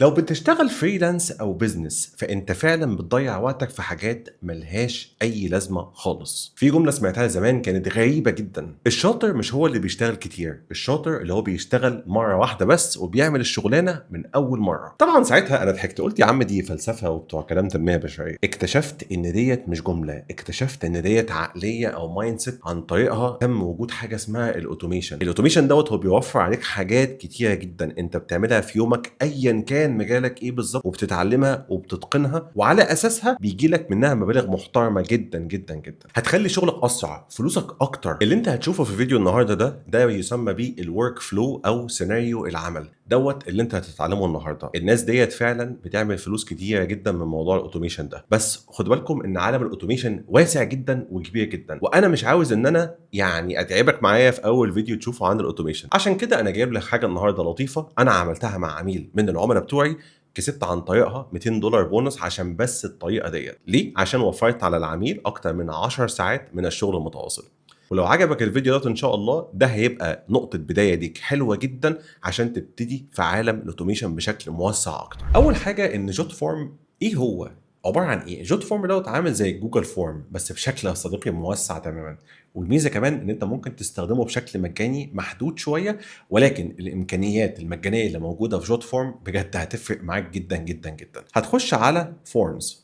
لو بتشتغل freelance او business فانت فعلا بتضيع وقتك في حاجات ملهاش اي لازمه خالص. في جملة سمعتها زمان كانت غريبة جدا: الشاطر مش هو اللي بيشتغل كتير، الشاطر اللي هو بيشتغل مرة واحدة بس وبيعمل الشغلانة من اول مرة. طبعا ساعتها انا ضحكت، قلت يا عم دي فلسفة وبتوع كلام تنمية بشرية. اكتشفت ان ديت مش جمله، اكتشفت ان ديت عقلية او mindset عن طريقها تم وجود حاجة اسمها ال automation. ال automation دوت هو بيوفر عليك حاجات كتيرة جدا انت بتعملها في يومك ايا كان مجالك ايه بالظبط، وبتتعلمها وبتتقنها وعلى اساسها بيجي لك منها مبالغ محترمه جدا جدا جدا، هتخلي شغلك اسرع، فلوسك اكتر. اللي انت هتشوفه في فيديو النهارده ده يسمى بال workflow او سيناريو العمل دوت اللي انت هتتعلمه النهارده. الناس ديت فعلا بتعمل فلوس كتيرة جدا من موضوع ال automation ده، بس خد بالكم ان عالم ال automation واسع جدا وكبير جدا، وانا مش عاوز ان انا يعني اتعبك معايا في اول فيديو تشوفه عن ال automation. عشان كده انا جايب لك حاجة النهارده لطيفة انا عملتها مع عميل من العملاء بتوعي، كسبت عن طريقها $200 بونص عشان بس الطريقة ديت. ليه؟ عشان وفرت على العميل اكتر من 10 ساعات من الشغل المتواصل. ولو عجبك الفيديو ده ان شاء الله ده هيبقى نقطة بداية ليك حلوة جدا عشان تبتدي في عالم ال automation بشكل موسع اكتر. اول حاجة ان Jotform ايه هو؟ عبارة عن ايه؟ Jotform دوت عامل زي Google Form بس بشكل يا صديقي موسع تماما، والميزة كمان ان انت ممكن تستخدمه بشكل مجاني محدود شوية، ولكن الامكانيات المجانية اللي موجودة في Jotform بجد هتفرق معاك جدا جدا جدا. هتخش على forms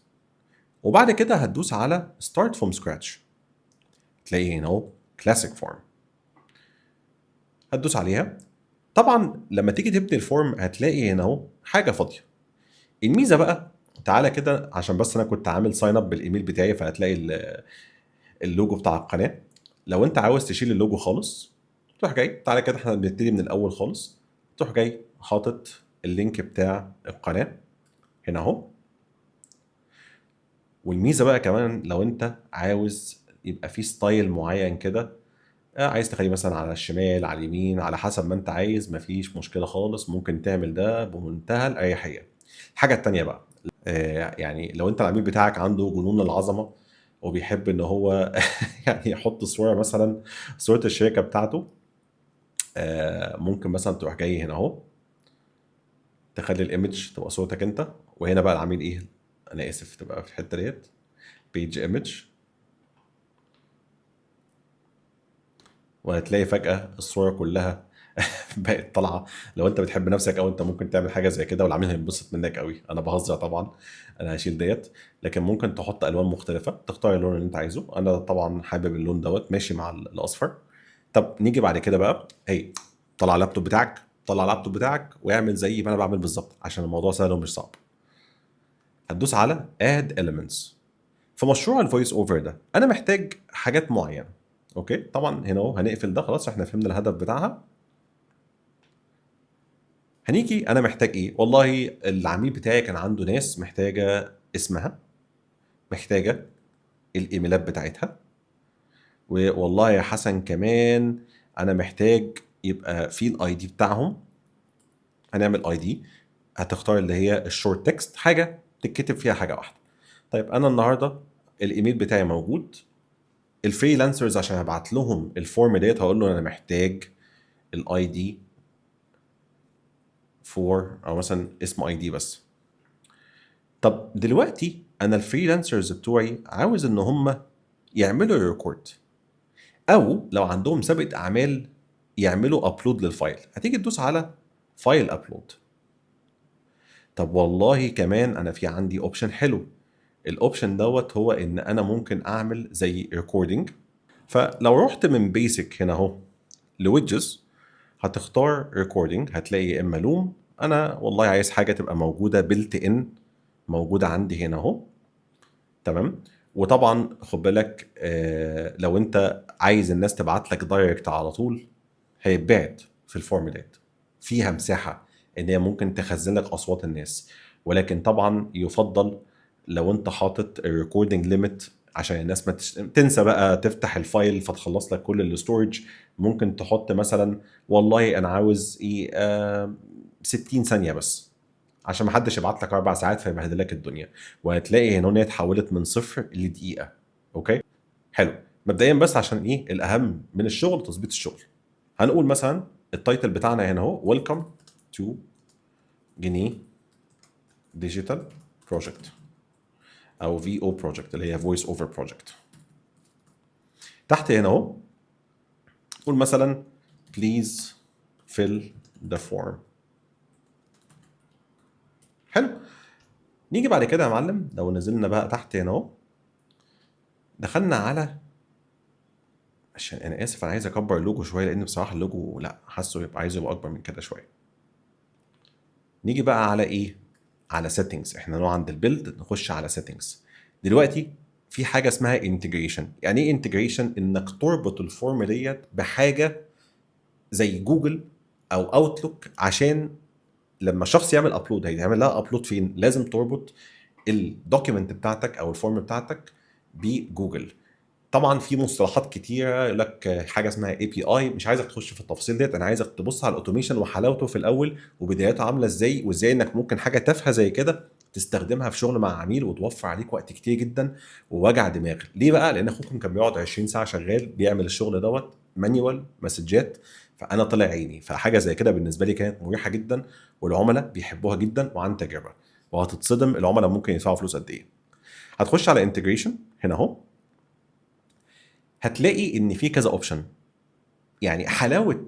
وبعد كده هتدوس على start from scratch، تلاقي هنا اهو classic form، هتدوس عليها. طبعا لما تيجي تبني ال form هتلاقي هنا اهو حاجة فاضية. الميزة بقى تعالى كده، عشان بس انا كنت عامل sign up بالايميل بتاعي فهتلاقي اللوجو بتاع القناة. لو انت عاوز تشيل اللوجو خالص تروح جاي، تعالى كده احنا بنبتدي من الاول خالص، تروح جاي حاطط ال link بتاع القناة هنا اهو. والميزة بقى كمان لو انت عاوز يبقى في style معين كده، عايز تخليه مثلا على الشمال على اليمين على حسب ما انت عايز، مفيش مشكلة خالص، ممكن تعمل ده بمنتهى الاريحيه. الحاجة التانية بقى، يعني لو انت العميل بتاعك عنده جنون العظمة وبيحب ان هو يعني يحط صوره مثلا صوره الشركة بتاعته، ممكن مثلا تروح جاي هنا اهو تخلي ال image تبقى صورتك انت، وهنا بقى العميل ايه، انا اسف، تبقى في الحتة ديت page image، وهتلاقي فجأة الصورة كلها بقت طالعة. لو انت بتحب نفسك او انت ممكن تعمل حاجة زي كده والعميل هينبسط منك قوي. انا بهزر طبعا، انا هشيل ديت، لكن ممكن تحط الوان مختلفة، تختار اللون اللي انت عايزه. انا طبعا حابب اللون دوت ماشي مع الاصفر. طب نيجي بعد كده بقى، هي طلع اللابتوب بتاعك، طلع اللابتوب بتاعك واعمل زي ما انا بعمل بالظبط عشان الموضوع سهل ومش صعب. هتدوس على add elements. في مشروع ال voice over ده انا محتاج حاجات معينة، okay؟ طبعا هنا اهو هنقفل ده خلاص، احنا فهمنا الهدف بتاعها. هنيجي انا محتاج ايه؟ والله العميل بتاعي كان عنده ناس محتاجه اسمها، محتاجه الايميلات بتاعتها، والله يا حسن كمان انا محتاج يبقى في ال ID بتاعهم. هنعمل ID، هتختار اللي هي ال short text، حاجة تتكتب فيها حاجة واحدة. طيب انا النهارده الايميل بتاعي موجود، ال freelancers عشان هبعت لهم ال form ديت هقول له انا محتاج ال ID for، او مثلا اسم ID بس. طب دلوقتي انا ال freelancers بتوعي عاوز ان هم يعملوا record، او لو عندهم سابقه اعمال يعملوا upload لل file. هتيجي تدوس على file upload. طب والله كمان انا في عندي option حلو، ال option دوت هو ان انا ممكن اعمل زي recording. فلو رحت من basic هنا اهو ل widgets هتختار recording، هتلاقي يا اما Loom، انا والله عايز حاجة تبقى موجودة built in موجودة عندي هنا اهو، تمام. وطبعا خد بالك، لو انت عايز الناس تبعت لك direct على طول هيتبعت في ال form ديت، فيها مساحة ان هي ممكن تخزن لك اصوات الناس، ولكن طبعا يفضل لو انت حاطط ال recording limit عشان الناس ما تنسى بقى تفتح ال file فتخلص لك كل ال storage. ممكن تحط مثلا والله انا عاوز ايه، 60 ثانية بس، عشان ما حدش يبعت لك 4 ساعات فيبهدل لك الدنيا. وهتلاقي هنا هي اتحولت من 0 لدقيقه. okay حلو. مبدئيا بس عشان ايه الاهم من الشغل تظبيط الشغل، هنقول مثلا ال title بتاعنا هنا اهو welcome to جنيه digital project او VO project اللي هي voice over project. تحت هنا اهو قول مثلا please fill the form. حلو. نيجي بعد كده يا معلم، لو نزلنا بقى تحت هنا اهو، دخلنا على، عشان انا اسف انا عايز اكبر اللوجو شوية لان بصراحة اللوجو لا حاسه يبقى عايز يبقى اكبر من كده شويه. نيجي بقى على ايه؟ على settings. احنا نروح عند ال build، نخش على settings. دلوقتي في حاجة اسمها integration. يعني ايه integration؟ انك تربط ال form ديت بحاجة زي جوجل او Outlook، عشان لما شخص يعمل upload هيعمل لها upload فين؟ لازم تربط ال document بتاعتك او ال form بتاعتك بجوجل. طبعا في مصطلحات كتيره، يقول لك حاجة اسمها API، مش عايزك تخش في التفاصيل ديت، انا عايزك تبص على ال automation وحلاوته في الاول وبداياته عامله ازاي، وازاي انك ممكن حاجة تافهة زي كده تستخدمها في شغل مع عميل وتوفر عليك وقت كتير جدا ووجع دماغ. ليه بقى؟ لان اخوكم كان بيقعد 20 ساعة شغال بيعمل الشغل دوت manual مسجات، فانا طلع عيني. فحاجه زي كده بالنسبة لي كانت مريحه جدا، والعملاء بيحبوها جدا وعن تجربه، وهتتصدم العملاء ممكن يدفعوا فلوس قد ايه. هتخش على integration هنا اهو، هتلاقي ان في كذا option. يعني حلاوة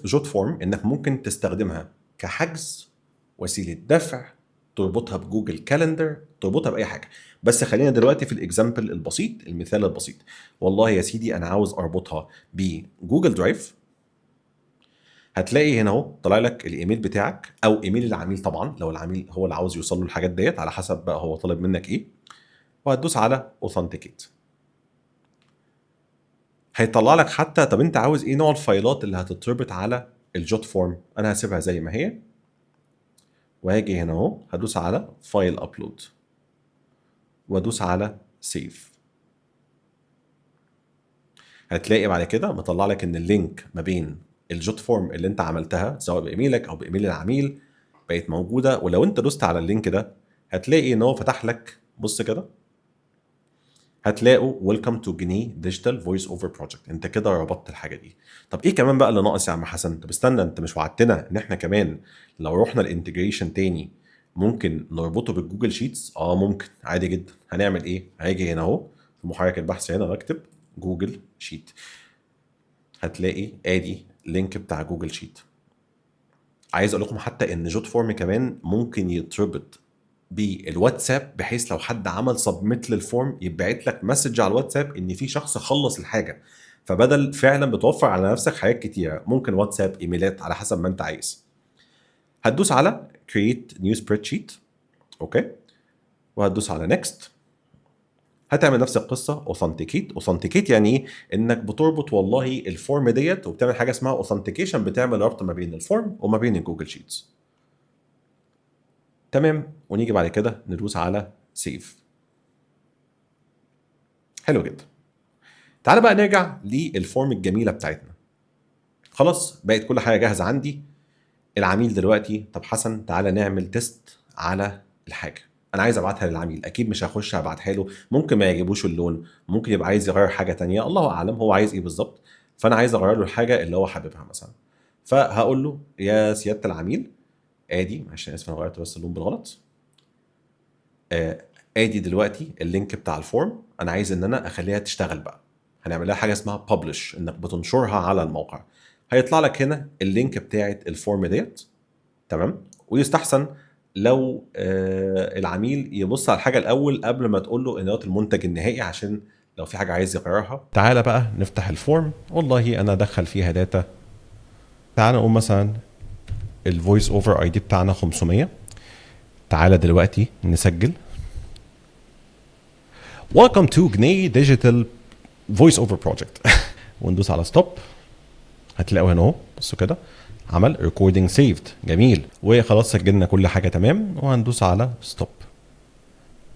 Jotform انك ممكن تستخدمها كحجز، وسيلة دفع، تربطها ب Google Calendar، تربطها باي حاجه. بس خلينا دلوقتي في ال example البسيط، المثال البسيط. والله يا سيدي انا عاوز اربطها ب Google Drive. هتلاقي هنا اهو طلع لك الايميل بتاعك او ايميل العميل، طبعا لو العميل هو اللي عاوز يوصل له الحاجات ديت، على حسب بقى هو طالب منك ايه. وهتدوس على authenticate، هيطلع لك حتى طب انت عاوز ايه نوع الفايلات اللي هتتربط على ال Jotform. انا هسيبها زي ما هي، وهاجي هنا اهو هدوس على file upload وادوس على save. هتلاقي بعد كده مطلع لك ان ال link ما بين ال Jotform اللي انت عملتها سواء بايميلك او بايميل العميل بقت موجوده. ولو انت دوست على ال link ده هتلاقي ان هو فتح لك، بص كده، هتلاقوا welcome to جنيه digital voice over project. انت كده ربطت الحاجة دي. طب ايه كمان بقى اللي ناقص يا عم حسن؟ طب استنى، انت مش وعدتنا ان احنا كمان لو رحنا ال integration تاني ممكن نربطه بال Google Sheets؟ اه ممكن، عادي جدا. هنعمل ايه؟ هاجي هنا اهو في محرك البحث هنا واكتب Google Sheet، هتلاقي ادي link بتاع Google Sheet. عايز اقول لكم حتى ان Jotform كمان ممكن يتربط بالواتساب، بحيث لو حد عمل submit لل form يبعت لك message على الواتساب ان في شخص خلص الحاجه. فبدل فعلا بتوفر على نفسك حاجات كتيره، ممكن واتساب، ايميلات، على حسب ما انت عايز. هتدوس على create new spreadsheet، okay، وهتدوس على next. هتعمل نفس القصة authenticate. authenticate يعني ايه؟ انك بتربط والله ال form ديت وبتعمل حاجة اسمها authentication، بتعمل ربط ما بين ال form وما بين ال Google Sheets. تمام. ونيجي بعد كده ندوس على save. حلو جدا. تعالى بقى نرجع لل form الجميلة بتاعتنا. خلاص بقت كل حاجة جاهزة عندي. العميل دلوقتي، طب حسن تعالى نعمل test على الحاجة، انا عايز ابعتها للعميل. اكيد مش هخش ابعتها له، ممكن ما يعجبوش اللون، ممكن يبقى عايز يغير حاجة تانية، الله اعلم هو عايز ايه بالظبط. فانا عايز اغير له الحاجة اللي هو حاببها مثلا. فهقول له يا سيادة العميل، ادي، معلش انا اسف انا غيرت بس اللون بالغلط، ادي دلوقتي ال link بتاع ال form، انا عايز ان انا اخليها تشتغل بقى. هنعمل لها حاجة اسمها publish، انك بتنشرها على الموقع. هيطلع لك هنا ال link بتاعت ال form ديت. تمام. ويستحسن لو العميل يبص على الحاجة الاول قبل ما تقول له ان دوت المنتج النهائي، عشان لو في حاجة عايز يغيرها. تعالى بقى نفتح ال form. والله انا ادخل فيها data. تعالى نقول مثلا ال voice over ID بتاعنا 500. تعالى دلوقتي نسجل Welcome to جنيه Digital Voice Over Project وندوس على stop. هتلاقوا هنا اهو، بصوا كده، عمل recording saved. جميل. وخلاص سجلنا كل حاجة تمام، وهندوس على stop.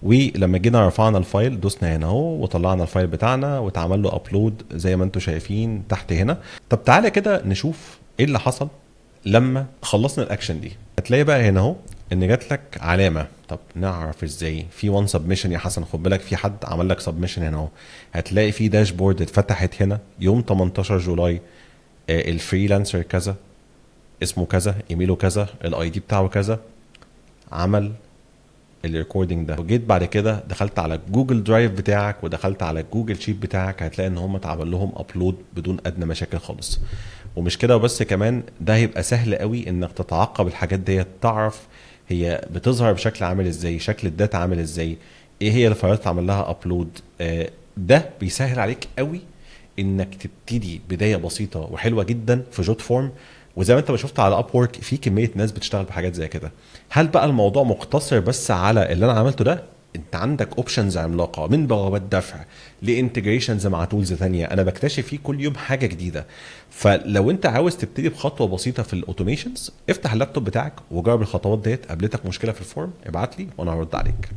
ولما جينا رفعنا ال file دوسنا هنا اهو وطلعنا ال file بتاعنا واتعمل له upload زي ما انتم شايفين تحت هنا. طب تعالى كده نشوف ايه اللي حصل لما خلصنا الاكشن دي. هتلاقي بقى هنا اهو ان جات لك علامة. طب نعرف ازاي؟ في one submission يا حسن، خد بالك في حد عمل لك submission هنا اهو. هتلاقي في dashboard اتفتحت هنا يوم 18 July، ال freelancer كذا، اسمه كذا، ايميله كذا، ال ID بتاعه كذا، عمل ال recording ده وجيت بعد كده دخلت على Google Drive بتاعك ودخلت على Google Sheet بتاعك، هتلاقي ان هم اتعمل لهم upload بدون ادنى مشاكل خالص. ومش كده وبس، كمان ده هيبقى سهل قوي انك تتعقب الحاجات ديت، تعرف هي بتظهر بشكل عامل ازاي، شكل ال data عامل ازاي، ايه هي الفايلات اللي اتعمل لها upload. ده بيسهل عليك قوي انك تبتدي بداية بسيطة وحلوه جدا في Jotform. وزي ما انت ما شفت على Upwork في كمية ناس بتشتغل بحاجات زي كده. هل بقى الموضوع مقتصر بس على اللي انا عملته ده؟ انت عندك options عملاقة، من بوابات دفع ل integrations مع tools ثانيه، انا بكتشف فيه كل يوم حاجة جديده. فلو انت عاوز تبتدي بخطوة بسيطة في ال automations، افتح اللابتوب بتاعك وجرب الخطوات ديت. قابلتك مشكلة في ال form ابعت لي وانا هرد عليك.